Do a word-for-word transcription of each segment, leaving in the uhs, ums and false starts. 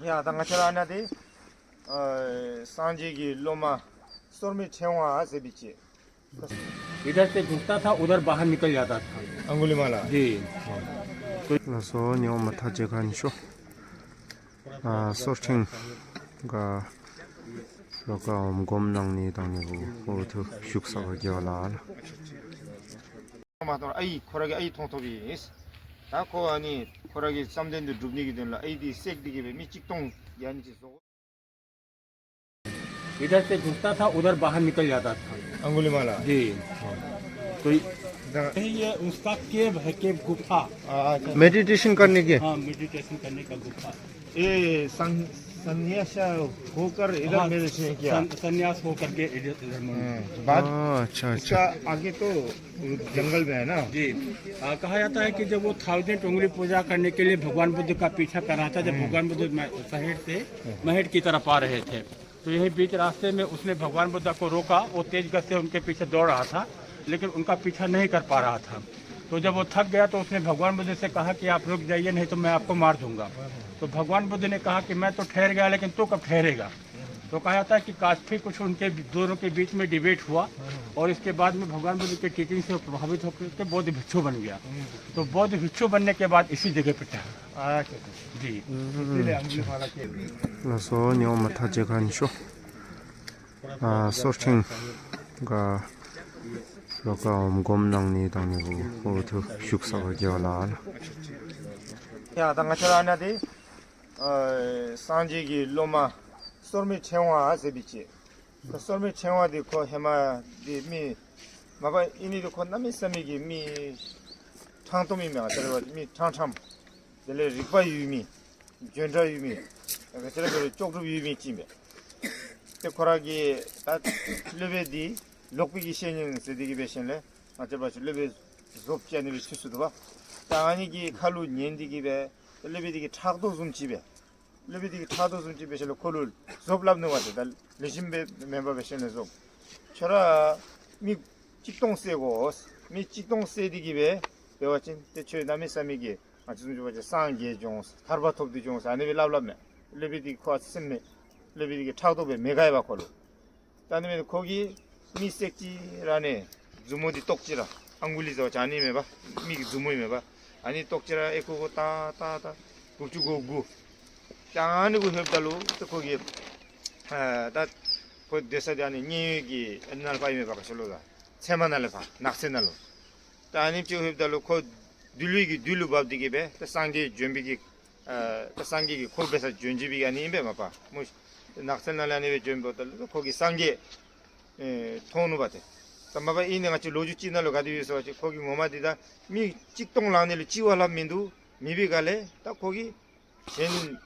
ཡ་ད་ང་བཅས་ར་ཨ་ནཱ་འདི་ཨ་སངས་རྒྱས་ཀྱི་སློབ་མ་སོར་མོའི་ཕྲེང་བ་ཟེར་བའི་ཅིག། इधर से घुसता था, उधर बाहर निकल जाता था। अंगुलीमाला। जी। ལགས་སོ། ཉི་མ་མཐའ་མཇལ་ག་ནི་ཤོག། ཨ་སོར་ཕྲེང་ག་རོགས་ཀ་འོམ་སྒོམ་གནང་ནི་གཏང་ནི་གུ་ཨོ་ཐུ་བཞུགས་ས་ག་དགེ་བ་ལ་ལ། མ་གཏོགས་ཨའི་ཁོ་ར་གི་ཨའི་མཐོང་ཐོབ་ཡིན། ད་ཁོ་ཨ་ནི་ཁོ་ར་གི་བསམ་དོན་དེ་སྒྲུབ་ནི་གི་དོན་ལུ་ཨའི་དེ་བསད་དེ་གི་སྦེ་མི་གཅིག་སྟོང་ཡ་ནི་ཅིག་བཟོ། इधर से घुसता था, उधर बाहर निकल जाता था। अंगुलीमाला। जी। कोई ये उसका केव है, केव गुफा। मेडिटेशन करने के। हाँ, मेडिटेशन करने का गुफा। ये सं-, संन्यास होकर इधर हाँ, मेडिटेशन किया। सं-, संन्यास होकर के इधर, इधर में। हाँ, बाद हाँ, अच्छा, अच्छा। इसका आगे तो जंगल में है ना? जी। आ, कहा जाता है कि जब वो थाउजेंड उंगली पूजा करने के लिए भगवान बुद्ध का पीछा कर रहा था, जब हम्म। भगवान बुद्ध म-, शहर से हम्म। महल की तरफ आ रहे थे, तो यही बीच रास्ते में उसने भगवान बुद्ध को रोका। वो तेज गति से उनके पीछे दौड़ रहा था, लेकिन उनका पीछा नहीं कर पा रहा था। तो जब वो थक गया, तो उसने भगवान बुद्ध से कहा कि आप रुक जाइए, नहीं तो मैं आपको मार दूंगा। तो भगवान बुद्ध ने कहा कि मैं तो ठहर गया, लेकिन तू कब ठहरेगा? तो कहा जाता है कि काफी कुछ उनके बी-, दोनों के बीच में डिबेट हुआ और इसके बाद में भगवान बुद्ध के टीचिंग से प्रभावित होकर के बौद्ध भिक्षु बन गया। तो बौद्ध भिक्षु बनने के बाद इसी जगह पे ठहरा। अच्छा, अच्छा। जी। ལགས་སོ། ཉི་མ་མཐའ་མཇལ་ག་ནི་ཤོག། ཨ་སོར་ཕྲེང་ག་རོགས་ཀ་འོམ་སྒོམ་གནང་ནི་གཏང་ནི་གུ་ཨོ་ཐུ་བཞུགས་ས་ག་དགེ་བ་ལ་ལ། ཡ་ད་ང་བཅས་ར་ཨ་ནཱ་འདི་ཨ་སངས་རྒྱས་ཀྱི་སློབ་མ་སོར་མོའི་ཕྲེང་བ་ཟེར་བའི་ཅིག། ད་སོར་མོའི་ཕྲེང་བ་འདི་ཁོ་ཧེ་མ་འདི་མི་མ་པ་ཨིན་ནི་འདི་ཁོ་གནམ་མེད་ས་མེད་ཀྱི་མི་ཕྲང་སྟོང་མི་མེན་ཨ་ཙི་རེ་བ་མི་ཕྲང་ཕྲང་། དེ་ལས་རིག་པ་ཡོད་མི་འཇོན་ཐང་ཡོད་མི་ག་ཅི་ར་ག་ར་ལྕོགས་གྲུབ་ཡོད་མི་ཅིག་ཨིན་པས། ཏེ་ཁོ་ར་གི་ད་སློབ་དཔོན་འདི་ལོག་པའི་གི་བཤེས་གཉེན་ཟེར་དེ་གི་འབད་ཞིནམ་ལས་ང་བཅས་འབད་བ་ཅིན་སློབ་དཔོན་བཟོ་བཅའ་ནི་སྦེ་ཚུད་སོ་འདུག་པ། ད་ཨ་ནི་གི་ཁ་ལུ་ཉན་དེ་གི་སྦེ་སློབ་དཔོན་འདི་གིས་ཕྲག་དོག་བཟུམ་ཅིག་སྦེ། སློབ་དཔོན་འདི་གིས་ཕྲག་དོག་བཟུམ་ཅིག་འབད་ཞིནམ་ལས་ཁོ་ལུ་བཟོ་སླབ་ནུག་པ། ཏེ་ད་ལེགས་ཤོམ་སྦེ་མེན་པར་འབད་ཞིནམ་ལས་བཟོ། ཁྱོད་ར་མི་གཅིག་སྟོང་བསད་དགོ། མི་གཅིག་སྟོང་བསད་དེ་གི་སྦེ་འབད་བ་ཅིན་ཏེ་ཁྱོད་གནམ་མེད་ས་མེད་ཀྱི་ང་བཅས་བཟུམ་ཅིག་འབད་བ་ཅིན་སངས་རྒྱས་འགྱོ་འོང་ཐར་པ་ཐོབ་སྟེ་འགྱོ་འོང་ཟེར་ཨ་ནི་སྦེ་སླབ་སླབ་མས། སློབ་དཔོན་འདི་གིས་ཁོ་སེམས་མེད། སློབ་དཔོན་འདི་གིས་ཕྲག་དོག་སྦེ་མི་དགའ་བས་ཁོ་ལུ། ད་ཨ་ནི་མེན་ཁོ་གིས་མི་བསད་ཅི་ར་ནི་མཛུབ་མོ་འདི་བཏོག་ཅི་ར་ཨང་གུ་ལི་ཟེར་བ་ཅིན་ཨ་ནི་མེན་པ། མི་གི་མཛུབ་མོ་ཨིན་མེན་པ། ཨ་ནི་བཏོག་ཅི་ར་ཨེ་ཁོ་ཁོ་ད་ད་ད་དགུ་བཅུ་གོ་དགུ། ད་ཨ་ནི་གུ་ལྷོདཔ་ད་ལུ་ཏེ་ཁོ་གིས་ཨ་ད་ཁོ་སྡོད་ས་འདི་ཨ་ནི་མཉན་ཡོད་ཀྱི་ནང་ལས་ཕར་ཨིན་མེན་པ་ག་ཅི་ལོ་ད་ཚལ་མ་ནང་ལས་ཕར་ནགས་ཚལ་ནང་ལུ། ད་ཨ་ནི་ཅིག་ལྷོདཔ་ད་ལུ་ཁོ་གདུལ་བྱའི་གི་གདུལ་ལུ་བབས་དེ་གི་སྦེ་ད་སངས་རྒྱས་བྱོན་པའི་གི་ཨ་ད་སངས་རྒྱས་ཀྱིས་ཁོ་འབད་སར་བྱོན་བྱོན་པའི་གི་ཨ་ནི་ཨིན་པས་མ་པ། སྨོ་ཤིག། ནགས་ཚལ་ནང་ལས་ཨ་ནི་སྦེ་བྱོནམ་ད་ལུ་ཁོ་གིས་སངས་རྒྱས་ཨེ་མཐོང་ནུག་པ་ཏེ། ད་མ་པ་ཨིན་ནི་ང་བཅས་ལོ་རྒྱུས་ཅིག་ནང་ལུ་ག་དེ་ཡོད་ཟེར་བ་ཅིན་ཁོ་གི་ངོ་མ་འདི་ད་མི་གཅིག་སྟོང་ལང་ནི་ལུ་ལྕི་བ་ལྷག་མིན་འདུག། མེད་པའི་སྒང་ལས་ད་ཁོ་གིས་གཞན་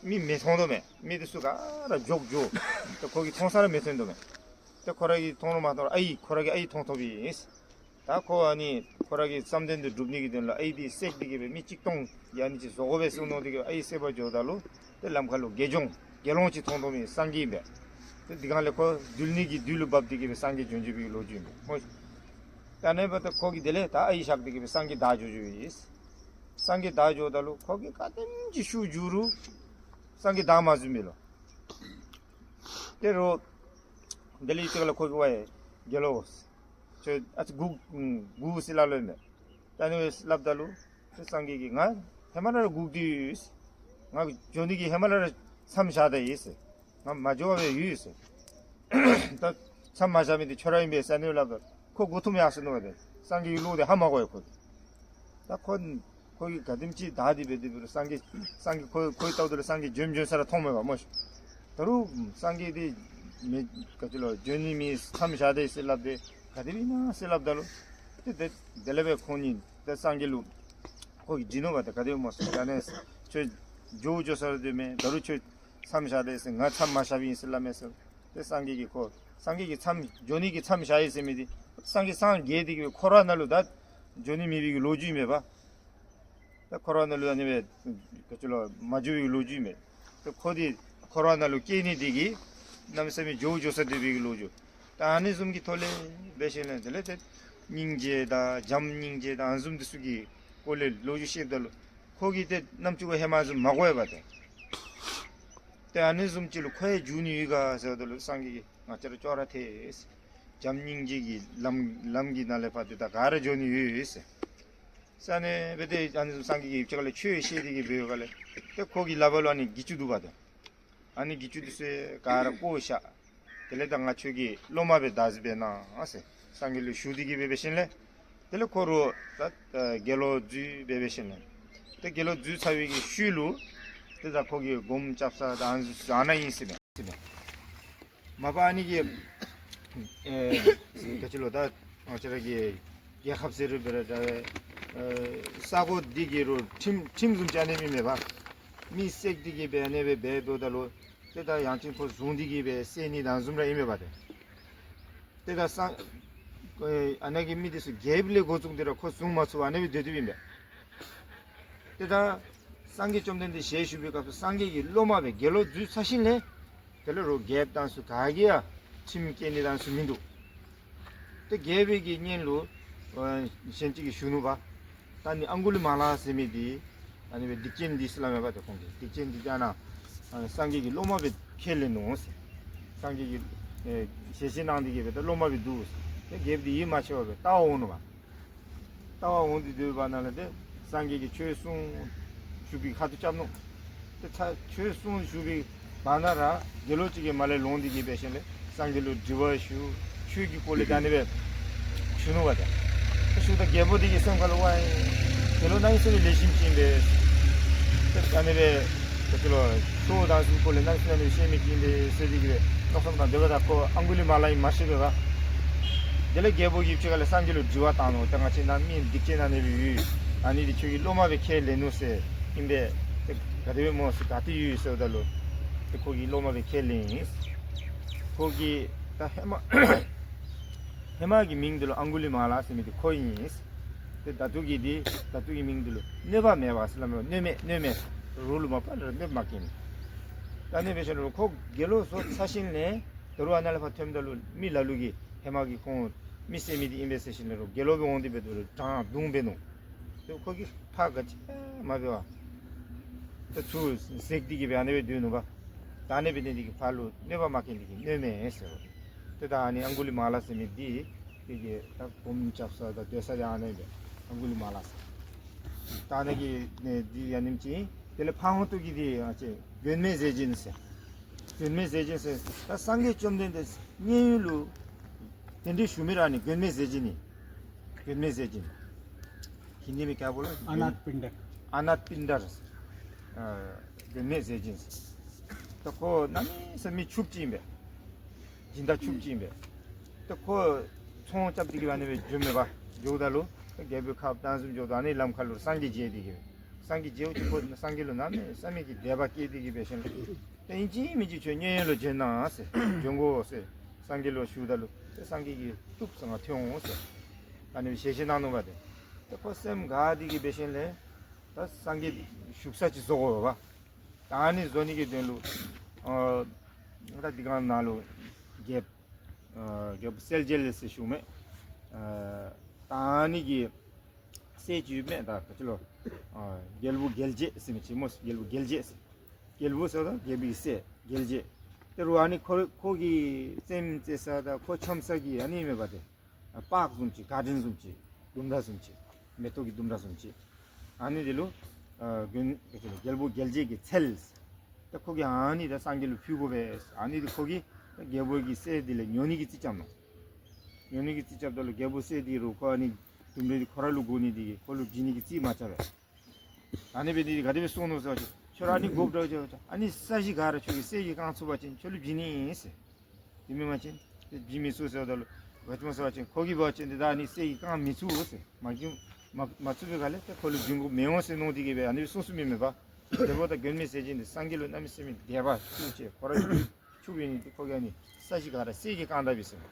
མི་མི་མཐོང་དོ་མས། མི་འདི་ཚུ་ག་ར་འགྱོ་འགྱོ། ད་ཁོ་གིས་མཐོང་ས་ར་མི་མཐོང་དོ་མས། ད་ཁོ་ར་གིས་མཐོང་རུང་མ་མཐོང་རུང་ཨའི་ཁོ་ར་གི་ཨའི་མཐོང་ཐོབ་ཨིན། ད་ཁོ་ཨ་ནི་ཁོ་ར་གི་བསམ་དོན་འདི་སྒྲུབ་ནི་གི་དོན་ལུ་ཨའི་འདི་བསད་དེ་གི་སྦེ་མི་གཅིག་སྟོང་ཡ་ནི་ཅིག་བཟོ་དགོ་པས་གསུངས་ནུག། དེ་གི་ཨའི་བསད་པར་འགྱོཝ་ད་ལུ་ཏེ་ལམ་ཁ་ལུ་དགེ་སྦྱོང་དགེ་སློང་ཅིག་མཐོང་དོ་མས། སངས་རྒྱས་ཨིན་པས། ཏེ་དེ་སྒང་ལས་ཁོ་གདུལ་ནི་གི་གདུལ་ལུ་བབས་དེ་གི་སྦེ་སངས་རྒྱས་བྱོན་བྱོན་པའི་གི་ལོ་རྒྱུས་ཨིན་པས། ད་ཨ་ནི་འབདཝ་ད་ཁོ་གིས་དེ་ལས་ད་ཨའི་བཤགས་དེ་གི་སྦེ་སངས་རྒྱས་བདག་འགྱོ་འགྱོཝ་ཨིན། སངས་རྒྱས་བདག་འགྱོཝ་ད་ལུ་ཁོ་གིས་ག་དེམ་ཅིག་ཤུགས་བསྒྱུར་རུང་སངས་རྒྱས་བདག་མ་འཛུལ་མས་ལོ། དེ་རུང་དེ་ལས་ཅིག་ཁ་ལས་ཁོ་གིས་ཝའེ་དགེ་སློང་ཁྱོད་ཨ་ཙི་སྒུག་སྒུག་ཟེར་སླབ་སླབ་མས། ད་ཨ་ནི་སྦེ་སླབ་ད་ལུ་ཏེ་སངས་རྒྱས་ཀྱིས་ང་ཧེ་མ་ལས་ར་སྒུག་སྟེ་ཡོད། ང་འགྱོ་ནི་གི་ཧེ་མ་ལས་ར་མཚམས་བཞག་ད་ཡི་ཟེར། ང་མ་འགྱོ་བར་ཡོད་ཟེར། ད་མཚམས་མ་བཞག་མི་འདི་ཁྱོད་ར་ཨིན་པས་ཟེར་ཨ་ནི་སླབ་ད་ཁོ་མགུ་འཐོམས་ཡར་སོ་ནུག་པ་ཏེ། སངས་རྒྱས་ཀྱི་བློ་འདི་ཧ་མ་གོ་བས་ཁོ། ད་ཁོ་ཁོ་གིས་ག་དེམ་ཅིག་བདག་འདི་འབད་དེ་འབད་རུང་སངས་རྒྱས་སངས་རྒྱས་ཁོ་ཁོ་གིས་བལྟཝ་ད་ལུ་སངས་རྒྱས་བྱོན་བྱོན་ས་ར་མཐོངམ་མས་པ་སྨོ་ཤིག། ད་རུང་སངས་རྒྱས་འདི་མེད་ག་ཅི་ལོ་བྱོན་ནི་མེད་མཚམས་བཞག་ད་ཡི་ཟེར་སླབ་སྟེ་ག་དེ་སྦེ་ཨིན་ན་ཟེར་སླབ་ད་ལུ་ཏེ་དེ་དེ་ལས་འབད་ཁོང་གཉིས་ཏེ་སངས་རྒྱས་ལུ་ཁོ་གིས་དྲིས་ནུག་པ་ཏེ། ག་དེ་སྨོ་ཟེར་ད་ཨ་ནི་ཁྱོད་འགྱོ་འགྱོ་ས་ར་སྡོད་མས། ད་རུང་ཁྱོད་མཚམས་བཞག་ད་ཡི་ཟེར། ང་མཚམས་མ་བཞག་པའི་ཨིན་ཟེར་སླབ་མས་ཟེར། ཏེ་སངས་རྒྱས་ཀྱིས་ཁོ་སངས་རྒྱས་ཀྱིས་མཚམས་འགྱོ་ནི་གི་མཚམས་བཞག་ཡི་ཟེར་མི་འདི་སངས་རྒྱས་སངས་རྒྱས་དེ་གི་འཁོར་བ་ནང་ལུ་ད་འགྱོ་ནི་མེད་པའི་གི་ལོ་རྒྱུས་མས་པ། ད་འཁོར་བ་ནང་ལུ་ཨ་ནི་སྦེ་ག་ཅི་ལོ་མ་འགྱོ་བའི་གི་ལོ་རྒྱུས་མས། ད་ཁོ་འདི་འཁོར་བ་ནང་ལུ་སྐྱེ་ནི་དེ་གིས་གནམ་མེད་ས་མེད་འགྱོ་འགྱོ་ས་སྡོད་པའི་གི་ལོ་རྒྱུས། ད་ཨ་ནི་བཟུམ་གྱི་ཐོག་ལས་འབད་ཞིནམ་ལས་དེ་ལས་ཏེ་སྙིང་རྗེ་དང་བྱམས་སྙིང་རྗེ་དང་ཨ་ནི་བཟུམ་འདི་ཚུ་གི་སྐོར་ལས་ལོ་རྒྱུས་བཤདཔ་ད་ལུ་ཁོ་གིས་ཏེ་ནམ་ཅིག་ཁོ་ཧེ་མ་བཟུམ་མ་གོ་བས་པ་ཏེ། ཏེ་ཨ་ནི་བཟུམ་ཅིག་ལུ་ཁོ་ཡང་འགྱོ་ནི་ཡོད་ག་ཟེརཝ་ད་ལུ་སངས་རྒྱས་ཀྱིས་ང་བཅས་ར་ཅོག་ར་འཐད་ཟེར། བྱམས་སྙིང་རྗེ་གི་ལམ་ལམ་གྱི་ནང་ལས་ཕར་ཏེ་ད་ག་ར་འགྱོ་ནི་ཡོད་ཟེར། ས་ནི་སྦེ་ཏེ་ཨ་ནི་བཟུམ་སངས་རྒྱས་ཀྱིས་ཡུདཔ་ཅིག་ཁ་ལས་ཆོས་བཤད་དེ་གི་འབད་བའི་སྒང་ལས་ཏེ་ཁོ་གི་ལགཔ་ལུ་ཨ་ནི་གྱི་ཅུང་འདུག་པ་ཏེ། ཨ་ནི་གྱི་ཅུང་འདི་ཚུ་ག་ར་བཀོ་བཞག། དེ་ལས་ད་ང་ཁྱོད་ཀྱི་སློབ་མ་སྦེ་བདག་འཛིན་འབད་གནང་ཟེར་སངས་རྒྱས་ལུ་ཞུ་སྟེ་གི་འབད་འབད་ཞིནམ་ལས། དེ་ལས་ཁོ་ར་ད་དགེ་སློང་འཛུལ་འབད་འབད་ཞིནམ་ལས། ཏེ་དགེ་སློང་འཛུལ་ཚར་བའི་གི་ཤུལ་ལུ་ཏེ་ད་ཁོ་གིས་སྒོམ་རྐྱབ་ས་ད་ཨ་ནཱ་ཨིན་ཟེར་མས། མ་པ་ཨ་ནི་གི་ཨེ་ག་ཅི་ལོ་ད་ང་བཅས་ར་གི་རྒྱལ་ཁབ་ཟེར་རུང་འབད་རུང་ད་ཨེ་ས་གོ་འདི་གི་རུང་ཁྲིམས་ཁྲིམས་བཟུམ་ཅིག་ཨ་ནི་མེན་མས་པ། མི་བསད་དེ་གི་འབད་ཨ་ནི་སྦེ་འབད་འབདཝ་ད་ལུ་ཏེ་ད་ཡང་ཅིན་ཁོ་བཟུང་སྟེ་གི་སྦེ་བསད་ནི་དང་བཟུམ་ར་ཨིན་མས་པ་ཏེ། ཏེ་ད་སངས་ཨེ་ཨ་ནཱ་གི་མི་འདི་ཚུ་རྒྱལཔོ་ལས་འགོ་བཙུགས་ཏེ་ར་ཁོ་བཟུང་མ་ཚུགས་པར་ཨ་ནི་སྦེ་སྡོད་དེ་ཨིན་པས། ཏེ་ད་སངས་རྒྱས་བཅོམ་ལྡན་འདས་ཞལ་བཞུགས་པའི་སྐབས་སུ་སངས་རྒྱས་ཀྱི་སློབ་མ་སྦེ་དགེ་སློང་འཛུལ་ཚར་ཞིནམ་ལས་དེ་ལས་རུང་རྒྱལཔོ་དང་ཚུ་ག་གིས་ཡང་ཁྲིམས་བཀལ་ནི་དང་ཚུ་མིན་འདུག། ཏེ་རྒྱལ་པོའི་གི་སྙན་ལུ་ཨ་གཞན་ཅིག་གིས་ཞུ་ནུག་པ། ད་ཨ་ནི་ཨང་གུ་ལི་མ་ལ་ཟེར་མི་འདི་ཨ་ནི་སྦེ་སྡིག་ཅན་འདི་ཟེར་སླབ་མས་པ་ཏེ་ཁོང་གིས། སྡིག་ཅན་འདི་ཨ་ནཱ་ཨ་སངས་རྒྱས་ཀྱི་སློབ་མ་སྦེ་ཁས་ལེན་ནུག་ཟེར། སངས་རྒྱས་ཀྱིས་ཨེ་ཞལ་བཞེས་གནང་སྟེ་གི་སྦེ་ད་སློབ་མ་སྦེ་འདུག་ཟེར། ཏེ་རྒྱལཔོ་འདི་ཡིད་མ་ཆེས་པར་སྦེ་ལྟ་བར་འོང་ནུག་པ། ལྟ་བར་འོང་སྟེ་སྡོད་པའི་བར་ན་ལུ་ཏེ་སངས་རྒྱས་ཀྱིས་ཆོས་གསུངས་བཞུགས་པའི་ཁ་ཐུག་རྐྱབ་ནུག། ཏེ་ད་ཆོས་གསུངས་བཞུགས་པའི་བར་ན་ར་དགེ་སློང་ཅིག་གིས་མར་ལས་ལོང་སྟེ་གི་འབད་ཞིནམ་ལས་སངས་རྒྱས་ལུ་དྲི་བ་ཞུ། ཆོས་ཀྱི་སྐོར་ལས་ད་ཨ་ནི་སྦེ་ཞུ་ནུག་པ་ཏེ། ཏེ་ཞུཝ་ད་རྒྱལ་པོ་འདི་གི་སེམས་ཁ་ལུ་ཝའི་དགེ་སློང་གནམ་མེད་ས་མེད་ལེགས་ཤོམ་ཅིག་ཨིན་པས། ཏེ་ཨ་ནི་སྦེ་ཏེ་ཁྱོད་ལུ་ཆོས་དང་གསུམ་སྐོར་ལས་གནམ་མེད་ས་མེད་ཤེས་མི་ཅིག་ཨིན་པས་ཟེར་ཏེ་གི་སྦེ་མནོ་བསམ་བཏང་སྡོདཔ་ད་ཁོ་ཨང་གུ་ལི་མ་ལ་ཨིནམ་མ་ཤེས་པས་པ། དེ་ལས་རྒྱལ་པོ་གིས་ཡུདཔ་ཅིག་ཁ་ལས་སངས་རྒྱས་ལུ་དྲི་བ་བཏང་ནུག། ཏེ་ང་བཅས་ནང་མི་སྡིག་ཅན་ཨ་ནི་སྦེ་ཡོད། ཨ་ནི་འདི་ཁྱོད་ཀྱི་སློབ་མ་སྦེ་ཁས་ལེན་ནུག་ཟེར་ཨིན་པས། ཏེ་ག་དེ་སྦེ་སྨོ་ཟེར་ག་ཏེ་ཡོད་ཟེརཝ་ད་ལུ་ཏེ་ཁོ་གི་སློབ་མ་སྦེ་ཁས་ལེན་ཡི། ཁོ་གི་ད་ཧེ་མ་ཧེ་མ་གི་མིང་འདི་ལུ་ཨང་གུ་ལི་མ་ལ་ཟེར་མི་འདི་ཁོ་ཨིན། ཏེ་ད་ལྟོ་གི་འདི་ད་ལྟོ་གི་མིང་འདི་ལུ་གནོད་པ་མེད་པ་ཟེར་སླབ་མས། གནོད་མེད་གནོད་མེད་རོགས་ལུ་མ་པ་ལས་གནོད་པ་མ་བཀལ་ནི། ད་ཨ་ནི་སྦེ་ཞིནམ་ལས་ཁོ་དགེ་སློང་བཟོ་ཚར་ཞིནམ་ལས་ད་རུང་ཨ་ནཱ་ལས་ཕར་ཐོནམ་ད་ལུ་མི་ལ་ལུ་གིས་ཧེ་མ་གི་ཁོང་མི་བསད་མི་འདི་ཨིན་པས་ཟེར་ཞིནམ་ལས་རོགས་དགེ་སློང་སྦེ་འོང་སྟེ་འབད་དོ་རུང་དྲང་བརྡུང་འབད་ནུག། ཏེ་ཁོ་གིས་ཕར་ག་ཅི་མ་འབད་བར་ཏེ་ཚུར་འཛེགས་ཏེ་གི་སྦེ་ཨ་ནི་སྦེ་སྡོད་ནུག་པ། ད་ཨ་ནི་འབད་ནི་འདི་གིས་ཕར་ལུ་གནོད་པ་མ་བཀལ་ནི་འདི་གིས་གནོད་མེད་ཟེར། ཏེ་ད་ཨ་ནི་ཨང་གུ་ལི་མ་ལ་ཟེར་མི་འདི་འདི་གིས་ད་སྒོམ་རྐྱབ་ས་ད་སྡོད་ས་འདི་ཨ་ནི་སྦེ་ཨང་གུ་ལི་མ་ལ་ཟེར། ད་ཨ་ནི་གི་ནི་འདི་ཨ་ནེམ་ཅིག། དེ་ལས་ཕར་འོང་སྟེ་གི་འདི་ཨ་ཙི་མགོན་མེད་ཟས་སྦྱིན་ཟེར། མགོན་མེད་ཟས་སྦྱིན་ཟེར། ད་སངས་རྒྱས་བཅོམ་ལྡན་འདས་མཉན་ཡོད་ལུ་གདན་འདྲེན་ཞུ་མི་ར་ཨ་ནི་མགོན་མེད་ཟས་སྦྱིན་ཨིན། མགོན་མེད་ཟས་སྦྱིན། ཧིན་དི་མེན་ག་བོ་ལོ། ཨ་ནཱཐ་པིནྡྲ། ཨ་ནཱཐ་པིནྡྲ། ཨ་མགོན་མེད་ཟས་སྦྱིན། ད་ཁོ་གནམ་མེད་ས་མེད་ཕྱུགཔོ་ཅིག་ཨིན་པས། སྦྱིན་བདག་ཕྱུགཔོ་ཅིག་ཨིན་པས། ད་ཁོ་ཚོང་རྐྱབ་སྟེ་གི་ཨ་ནི་སྦེ་འགྱོཝ་མས་པ། འགྱོཝ་ད་ལུ་ད་རྒྱལ་པོའི་ཁབ་ད་ཨ་ནི་བཟུམ་འགྱོཝ་ད་ཨ་ནི་ལམ་ཁ་ལུ་སངས་རྒྱས་མཇལ་ཏེ་གི་སྦེ། སངས་རྒྱས་མཇལཝ་ཅིག་ཁོ་སངས་རྒྱས་ལུ་གནམ་མེད་ས་མེད་ཀྱི་དད་པ་སྐྱེས་ཏེ་གི་འབད་ཞིནམ་ལས་ད་ཨིན་ཅི་མིན་ཅི་ཁྱོད་མཉན་ཡོད་ལུ་བྱོན་གནང་ཟེར། འབྱོན་དགོ་ཟེར་སངས་རྒྱས་ལུ་ཞུཝ་ད་ལུ་ད་སངས་རྒྱས་ཀྱིས་བཏུབ་ཟེར་ང་ཐོན་འོང་ཟེར་ཨ་ནི་སྦེ་ཞལ་བཞེས་གནང་ནུག་པ་ཏེ། ད་ཁོ་སེམས་དགའ་སྟེ་གི་འབད་ཞིནམ་ལས་ད་སངས་རྒྱས་བཞུགས་ས་ཅིག་བཟོ་དགོ་པ། ད་ཨ་ནི་བཟོ་ནི་གི་དོན་ལུ་ཨ་ད་འདི་ག་ནང་ལུ་རྒྱལཔོ་ཨ་རྒྱལཔོ་གསལ་རྒྱལ་ཟེར་ཞུཝ་མས། ཨ་ད་ཨ་ནི་གི་སྲས་ཅིག་ཡོད་མས། ད་ག་ཅི་ལོ། ཨ་རྒྱལ་བུ་རྒྱལ་བྱེད་ཟེར་མི་ཅིག་སྨོ། རྒྱལ་བུ་རྒྱལ་བྱེད་ཟེར། རྒྱལ་བུ་ཟེརཝ་ད་རྒྱལ་པོའི་སྲས་རྒྱལ་བྱེད། ཏེ་རུང་ཨ་ནི་ཁོ་ཁོ་གི་རྩེདམོ་རྩེ་ས་དང་ཁོ་འཆམ་ས་གི་ཨ་ནི་མས་པ་ཏེ། ཨ་པཱརཀ་བཟུམ་ཅིག་གཱར་ཌེན་བཟུམ་ཅིག་ལྡུམ་ར་བཟུམ་ཅིག་མེ་ཏོག་གི་ལྡུམ་ར་བཟུམ་ཅིག། ཨ་ནི་འདི་ལུ་ཨ་དགོན་ག་ཅི་ལོ་རྒྱལ་བུ་རྒྱལ་བྱེད་ཀྱི་ཚལ། ད་ཁོ་གིས་ཨ་ནི་ད་སངས་རྒྱས་ལུ་ཕུལ་དགོ་པས། ཨ་ནི་འདི་ཁོ་གིས་ད་རྒྱལ་པོ་གི་སྲས་འདི་ལས་ཉོ་ནི་གི་རྩིས་རྐྱབ་ནུག། ཉོ་ནི་གི་རྩིས་རྐྱབ་ད་ལུ་རྒྱལ་པོའི་སྲས་འདི་རུང་ཁོ་ཨ་ནི་ལྡུམ་རའི་ཁོ་ར་ལུ་དགོ་ནི་འདི་གིས་ཁོ་ལུ་བྱིན་ནི་གི་རྩིས་མ་རྐྱབ་པས། ཨ་ནི་འབད་ནི་འདི་ག་དེ་སྦེ་གསུངས་ནུག་ཟེར་བ་ཅིན་ཁྱོད་ར་ཨ་ནི་དགོཔ་འདྲཝ་ཅིག་ཨ་ནི་ས་གཞི་ག་ར་ཁྱོད་ཀྱི་སྲས་ཀྱིས་བཀང་ཚུགས་པ་ཅིན་ཁྱོད་ལུ་བྱིན་ནི་ཨིན་ཟེར། དེ་མེན་པ་ཅིན་ཏེ་བྱིན་མི་ཚུགས་ཟེརཝ་ད་ལུ་ག་ཅི་སྨོ་ཟེར་བ་ཅིན་ཁོ་གིས་འབད་བ་ཅིན་ཏེ་ད་ཨ་ནི་སྲས་ཀྱིས་བཀང་མི་ཚུགས་ཟེར། མ་བྱིན་མ་མ་ཚུགས་པའི་སྒང་ལས་ཏེ་ཁོ་ལུ་བྱིན་དགོཔ་མི་འོང་ཟེར་མནོ་སྟེ་གི་སྦེ་ཨ་ནི་གསུངས་གསུངསམ་ཨིན་མས་པ། དེ་འབདཝ་ད་མགོན་མེད་ཟས་སྦྱིན་འདི་སངས་རྒྱས་ལུ་གནམ་མེད་ས་མེད་དད་པ་ཆེ་ཁོ་ར་ཕྱུགཔོ་ཨིན་ནི་འདི་ཁོ་གིས་ཨ་ནི་ས་གཞི་ག་ར་སྲས་ཀྱིས་བཀང་ད་པས་ཟེར།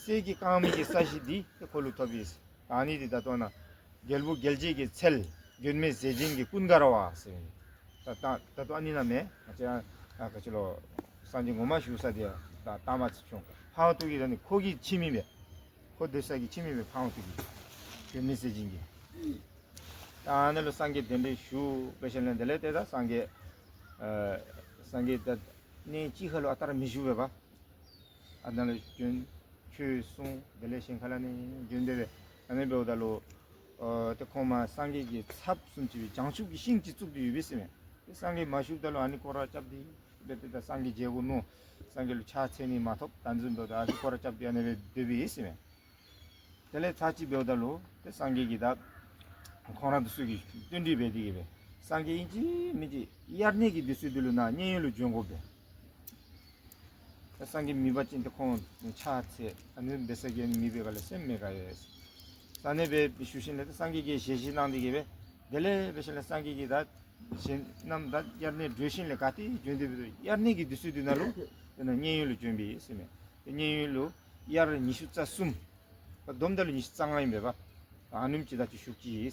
སྲས་ཀྱིས་བཀང་མི་གི་ས་གཞི་འདི་ཏེ་ཁོ་ལུ་ཐོབ་པས་ཟེར། ཨ་ནི་འདི་ད་ལྟོ་ནཱ་རྒྱལ་བུ་རྒྱལ་བྱེད་ཀྱི་ཚལ་མགོན་མེད་ཟས་སྦྱིན་གྱི་ཀུན་དགའ་ར་བ་ཟེར། ད་ད་ད་ལྟོ་ཨ་ནི་ནང་མེན། ང་བཅས་ཨ་ག་ཅི་ལོ་སངས་རྒྱས་ངོ་མ་བཞུགས་ས་འདི་ད་ད་མ་ཚུད་བྱུང་། ཕར་འོང་སྟེ་གི་ད་ཨ་ནི་ཁོ་གི་ཁྱིམ་ཨིན་པས། ཁོ་སྡོད་ས་གི་ཁྱིམ་ཨིན་པས། ཕར་འོང་སྟེ་གི་མགོན་མེད་ཟས་སྦྱིན་གྱི། ད་ཨ་ནི་ལུ་སངས་རྒྱས་གདན་འདྲེན་ཞུ་འབད་ཞིནམ་ལས་དེ་ལས་ཏེ་ད་སངས་རྒྱས་ཨ་ སངས་རྒྱས་ད་གནས་གཅིག་ཁར་ལུ་ཨ་རྟག་ར་མི་བཞུགས་པས་པ། ཨ་ནཱ་ལུ་བྱོན། ཆོས་གསུངས། དེ་ལས་གཞན་ཁ་ལས་ནི་བྱོན་ཏེ་སྦེ་ཨ་ནི་འབདཝ་ད་ལུ་ཨ་ཏེ་ཁོང་མར་སངས་རྒྱས་ཀྱི་ཚབ་བཟུམ་ཅིག་སྦེ་བྱང་ཆུབ་ཀྱི་ཤིང་ཅིག་བཙུགས་ཏེ་ཡོད་པས་ཟེར་མས། ཏེ་སངས་རྒྱས་མ་བཞུགསཔ་ད་ལུ་ཨ་ནི་སྐོར་ར་རྐྱབ་སྟེ་སྦེ་ཏེ་ད་སངས་རྒྱས་མཇལ་དགོ་མནོ། སངས་རྒྱས་ལུ་ཕྱག་འཚལ་ནི་མ་ཐོབ། ད་བཟུམ་འབདཝ་ད་ཨ་ནི་སྐོར་ར་རྐྱབ་སྟེ་ཨ་ནི་སྦེ་སྡོད་པས་ཟེར་མས། དེ་ལས་ཚར་གཅིག་འབདཝ་ད་ལུ་ཏེ་སངས་རྒྱས་ཀྱིས་ད་ཁོང་ར་འདི་ཚུ་གི་བསྟུན་གྲོས་འབད་དེ་གི་སྦེ་སངས་རྒྱས་ཨིན་ཅི་མིན་ཅི་དབྱར་གནས་ཀྱི་དུས་ཚོད་འདི་ལུ་ནཱ་མཉན་ཡོད་ལུ་བྱོན་དགོ་པས། ད་སངས་རྒྱས་མེད་པ་ཅིན་ཏེ་ཁོང་ཕྱག་འཚལ་ཨ་ནི་འབད་ས་གི་ཨ་ནི་མེད་པའི་སྒང་ལས་སེམས་མེད་ག་ཡོད། ས་གནས་སྦེ་ཞུ་ཞིནམ་ལས་ཏེ་སངས་རྒྱས་ཀྱིས་ཞལ་བཞེས་གནང་སྟེ་གི་སྦེ་དེ་ལས་འབད་ཞིནམ་ལས་སངས་རྒྱས་ཀྱིས་ད་གཞན་རྣམས་ད་དབྱར་གནས་གྲོལ་ཞིནམ་ལས་ག་ཏེ་བྱོན་ཏེ་འབད་དོ། དབྱར་གནས་ཀྱི་དུས་ཚོད་འདི་ནང་ལུ་ཏེ་ནཱ་མཉན་ཡོད་ལུ་བྱོན་པས་ཟེར་མས། ཏེ་མཉན་ཡོད་ལུ་དབྱར་ཉི་ཤུ་རྩ་གསུམ། བསྡོམས་ད་ལུ་ཉི་ཤུ་རྩ་ལྔ་ཨིན་པས་པ། ཨ་ནེམ་ཅིག་ད་ཅིག་བཞུགས་ཅི།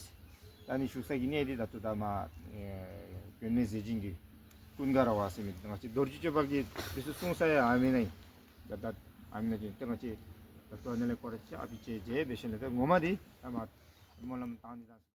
ད་ཨ་ནི་བཞུགས་ས་གི་གནས་འདི་ད་ལྟོ་ད་མར་ཨེ་མགོན་མེད་ཟས་སྦྱིན་གྱི་ཀུན་དགའ་ར་བ་ཟེར་མི་ང་བཅས་རྡོ་རྗེ་གཅོད་པ་གིས་འདི་ཚུ་གསུངས་ས་ཡང་ཨ་མི་ནཱ་ཨིན། ད་ད་ཨ་མི་ནཱ་ཅིག་ཏེ་ང་བཅས་ད་ལྟོ་ཨ་ནི་ལས་སྐོར་ར་རྐྱབ་སྦེ་མཇལ་མཇལ་འབད་ཞིནམ་ལས་ཏེ་ངོ་མ་འདི་ད་མར་སྨོན་ལམ་བཏང་ནི་དང་